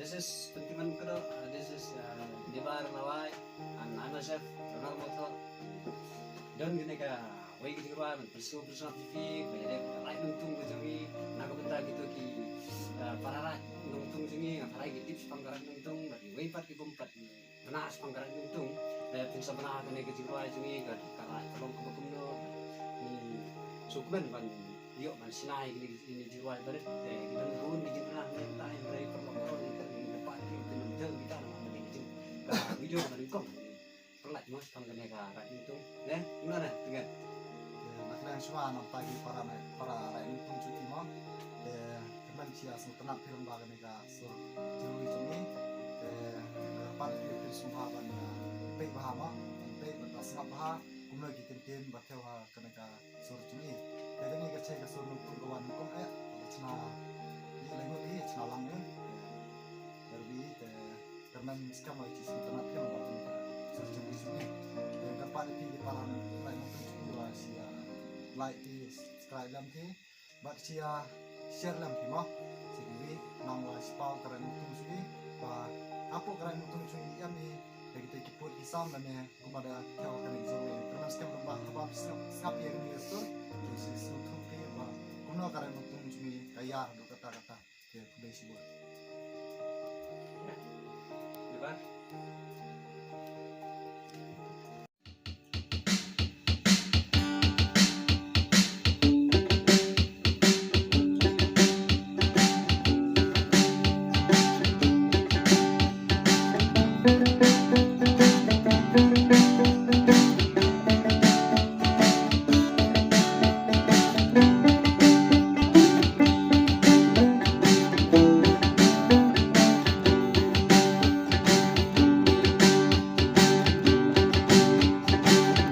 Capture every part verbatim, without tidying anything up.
This is Pentiman Kado, uh, this is uh, Debar Lawai, and I'm a chef, Ronald Moto. Don kane kawei ka jingrwai ban pynsngewbha pynsngewbha ïa phi ba ïadei bad ka raid nongtung ka jong ngi, na ka bynta kito ki uh, para raid nongtung jong ngi, nga tharai ki tip shaphang ka raid nongtung bad kiwei pat ki bym pat bna shaphang ka raid nongtung. Te pynsngewbha kane ka jingrwai jong ngi ka raid ka long kaba kumno. Ngi sngewkmen ban ïoh ban shna ïa kine ki jingrwai barit. Te ki don bun ki jingrwai ne ta ïa rai paralok paralok ne ka ri ka pat ki pynlong jong kita na ma kane ki jing ka video ba nyngkong. Pynlait mo shaphang kane ka raid nongtung ne kumno ne tyngen. Te na kane shuwa na ta ki para ne para raid nongtung jong ngi mo. Te kynmaw shisha sngewtynnat phi lyngba kane ka sur jong ngi jong ngi. Te kyrpad ïa phi sngewbha ban peit bha mo, ban peit ban sngap bha kumno ki ktien ba thew ha kane ka sur jong ngi. Te kane ka dei ka sur nongtung ka wan nongkong eh, ka chna ïa la ngut ïa chna lang eh. Te rbi te kyrmen skhem ïa chi sngewtynnat phi lyngba kane ka sur jong ngi jong ngi. Te kyrpad ïa phi ki para raid nongtung jong ngi ba shisha like phi, subscribe lem phi. Bad shisha share lem phi mo. Shisha kiwei nang wa shipaw ka raid nongtung jong ngi. Ba hapoh ka raid nongtung jong ngi ïa mi da kita ki pud ki sam lane kumba da thew kane ka jong ngi. Kyrmen skhem lem ba haba phi sngap sngap ïa kane ka sur. Ki shisha sngewthuh phi ba kumno ka raid nongtung jong ngi ka ïar haduh katta katta. Te khublei shibun. Ïa. Lebar.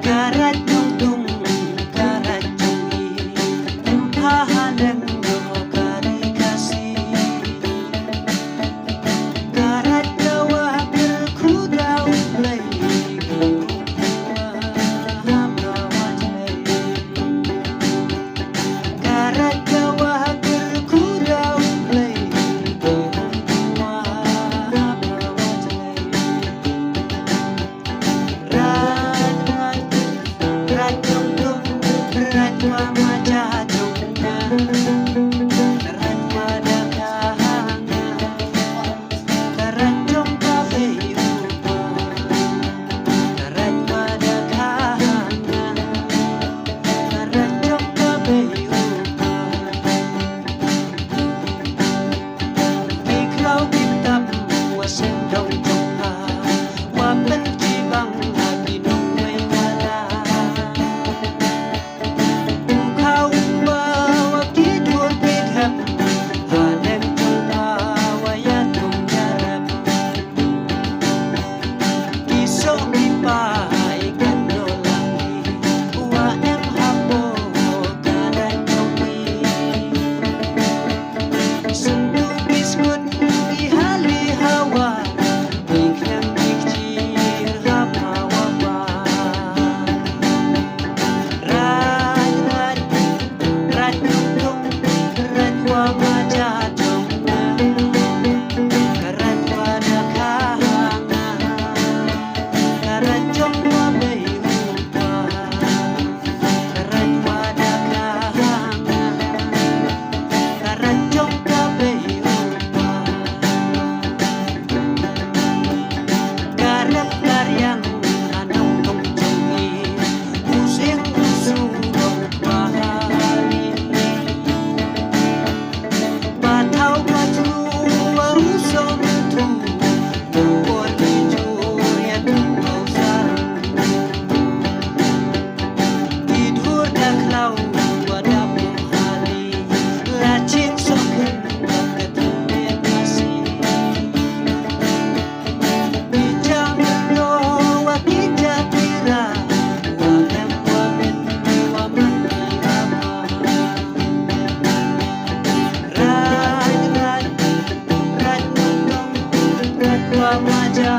Ka raid nongtung, ka raid jong ngi, ym pha haneng noh ka ri Khasi. Ka raid ka wah kyrkhu da U Blei, ki hung pynwah ha ka wah Blei. Ka raid ka wah kyrkhu da U Blei, ki hung pynwah ha ka wah Blei. Raid, raid, raid jong dum, raid wa maja jong nga, raid wa da ka ha nga, ka raid jong ka bei u pa, ka raid wa da ka ha nga, ka raid jong ka bei u pa. Ki khlaw ki tap wa sngewdong jong nga, wa pynjibang ha ki nongwei kala. U khaw u ba wa ki dur ki dhep, ha lem jong nga wa ïa dong jarep. Ki song ki pai kan dolang ki, wa em hapoh ka raid jong ngi. Sngewthuh ki sngewthuh ki hali hawa, ki khñiang ki kjir ha ma wa ba. Raid, raid, raid nongtung, raid wa maja jong nga, ka raid wa da ka ha nga, ka raid jong wa bei u pa, ka raid wa da ka ha nga, ka raid jong ka bei u pa. Ka rep ka riang ha nongtung jong ngi, u sing u su dong ba ha ri. Ba thaw ba tru wa u song u tu, u por ki jur ïa tu u sar. Ki dur da khlaw wa da buh hali, la ching song khun wa ka tu ne kasi. Ki jam lo wa ki jatira, wa em wa min wa man ki ama. Raid, raid, raid nongdong, raid wa maja.